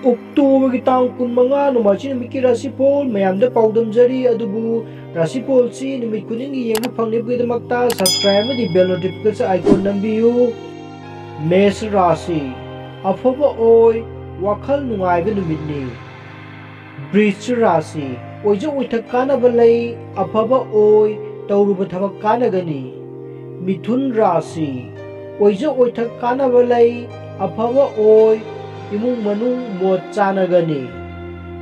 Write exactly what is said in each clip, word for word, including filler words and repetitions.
ꯑꯣꯛꯇꯣꯕꯔꯒꯤ ꯇꯥꯡ ꯀꯨꯟꯃꯉꯥ ꯅꯣꯡꯃꯥꯏꯖꯤꯡ ꯅꯨꯃꯤꯠꯀꯤ ꯔꯥꯁꯤꯐꯣꯜ ꯃꯌꯥꯝꯗ ꯄꯥꯎꯗꯝꯖꯔꯤ꯫ ꯑꯗꯨꯕꯨ ꯔꯥꯁꯤꯐꯣꯜꯁꯤ ꯅꯨꯃꯤꯠ ꯈꯨꯗꯤꯡꯒꯤ ꯌꯦꯡꯕ ꯐꯪꯅꯕꯒꯤꯗꯃꯛꯇ subscribe ꯑꯃꯗꯤ bell notification icon ꯅꯝꯕꯤꯌꯨ꯫ ꯃꯦꯁ ꯔꯥꯁꯤ, ꯑꯐꯕ ꯑꯣꯏ, ꯋꯥꯈꯜ ꯅꯨꯡꯉꯥꯏꯕ ꯅꯨꯃꯤꯠꯅꯤ꯫ ꯕ꯭ꯔꯤꯖ ꯔꯥꯁꯤ, ꯑꯣꯏꯖ ꯑꯣꯏꯊꯛ ꯀꯥꯟꯅꯕ ꯂꯩ, ꯑꯐꯕ ꯑꯣꯏ, ꯇꯧꯔꯨꯕ ꯊꯕꯛ ꯀꯥꯟꯅꯒꯅꯤ꯫ ꯃꯤꯊꯨꯟ ꯔꯥꯁꯤ, ꯑꯣꯏꯖ ꯑꯣꯏꯊꯛ ꯀꯥꯟꯅꯕ ꯂꯩ, ꯑꯐꯕ ꯑꯣꯏ, ꯏꯃꯨꯡ ꯃꯅꯨꯡ ꯃꯣꯠ ꯆꯥꯅꯒꯅꯤ꯫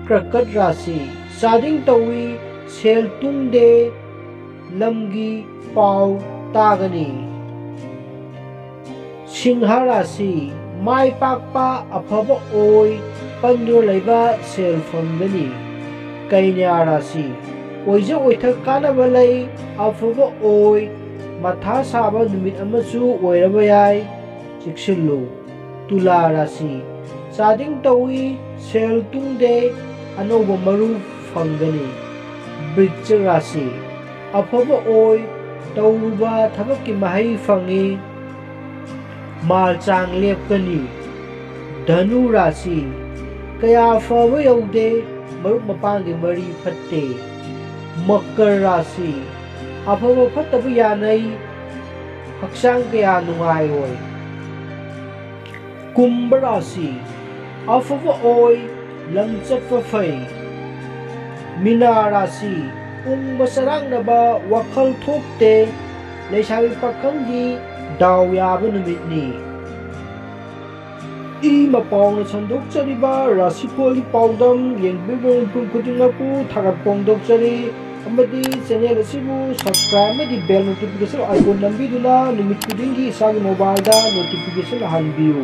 ꯀ꯭ꯔꯀꯠ ꯔꯥꯁꯤ, ꯆꯥꯗꯤꯡ ꯇꯧꯏ, ꯁꯦꯜ ꯇꯨꯡꯗꯦ, ꯂꯝꯒꯤ ꯄꯥꯎ ꯇꯥꯒꯅꯤ꯫ ꯁꯤꯡꯍ ꯔꯥꯁꯤ, ꯃꯥꯏ ꯄꯥꯛꯄ, ꯑꯐꯕ ꯑꯣꯏ, ꯄꯟꯗꯨꯅ ꯂꯩꯕ ꯁꯦꯜ ꯐꯪꯒꯅꯤ꯫ ꯀꯩꯅ꯭ꯌꯥ ꯔꯥꯁꯤ, ꯑꯣꯏꯖ ꯑꯣꯏꯊꯛ ꯀꯥꯟꯅꯕ ꯂꯩ, ꯑꯐꯕ ꯑꯣꯏ, ꯃꯊꯥ ꯁꯥꯕ ꯅꯨꯃꯤꯠ ꯑꯃꯁꯨ ꯑꯣꯏꯔꯕ ꯌꯥꯏ, ꯆꯦꯛꯁꯤꯜꯂꯨ꯫ ꯇꯨꯂꯥ ꯔꯥꯁꯤ, ꯆꯥꯗꯤꯡ ꯇꯧꯏ, ꯁꯦꯜ ꯇꯨꯡꯗꯦ, ꯑꯅꯧꯕ ꯃꯔꯨꯞ ꯐꯪꯒꯅꯤ꯫ ꯕ꯭ꯔꯤꯖ ꯔꯥꯁꯤ, ꯑꯐꯕ ꯑꯣꯏ, ꯇꯧꯔꯨꯕ ꯊꯕꯛꯀꯤ ꯃꯍꯩ ꯐꯪꯏ꯫ ꯃꯥꯜ ꯆꯥꯡ ꯂꯦꯞꯀꯅꯤ꯫ ꯙꯅꯨ ꯔꯥꯁꯤ, ꯀꯌꯥ ꯐꯕ ꯌꯧꯗꯦ, ꯃꯔꯨꯞ ꯃꯄꯥꯡꯒꯤ ꯃꯔꯤ ꯐꯠꯇꯦ꯫ ꯃꯀꯔ ꯔꯥꯁꯤ, ꯑꯐꯕ ꯐꯠꯇꯕ ꯌꯥꯅꯩ, ꯍꯛꯆꯥꯡ ꯀꯌꯥ ꯅꯨꯡꯉꯥꯏꯔꯣꯏ꯫ ꯀꯨꯝꯚ ꯔꯥꯁꯤ, ꯑꯐꯕ ꯑꯣꯏ, ꯂꯝ ꯆꯠꯄ ꯐꯩ꯫ ꯃꯤꯅꯥ ꯔꯥꯁꯤ, ꯎꯪꯕ ꯆꯔꯥꯡꯅꯕ ꯋꯥꯈꯜ ꯊꯣꯛꯇꯦ, ꯂꯩꯁꯥꯕꯤ ꯄꯥꯈꯪꯒꯤ ꯗꯥꯎ ꯌꯥꯕ ꯅꯨꯃꯤꯠꯅꯤ꯫ ꯏ ꯃꯄꯥꯎꯅ ꯁꯟꯗꯣꯛꯆꯔꯤꯕ ꯔꯥꯁꯤꯐꯣꯜꯒꯤ ꯄꯥꯎꯗꯝ ꯌꯦꯡꯕꯤꯕ ꯃꯤꯄꯨꯝ ꯈꯨꯗꯤꯡꯃꯛꯄꯨ ꯊꯥꯒꯠ ꯐꯣꯡꯗꯣꯛꯆꯔꯤ, ꯑꯃꯗꯤ channel ꯑꯁꯤꯕꯨ subscribe ꯑꯃꯗꯤ bell notification icon ꯅꯝꯕꯤꯗꯨꯅ ꯅꯨꯃꯤꯠ ꯈꯨꯗꯤꯡꯒꯤ ꯏꯁꯥꯒꯤ mobileꯗ notification ꯂꯥꯛꯍꯟꯕꯤꯌꯨ꯫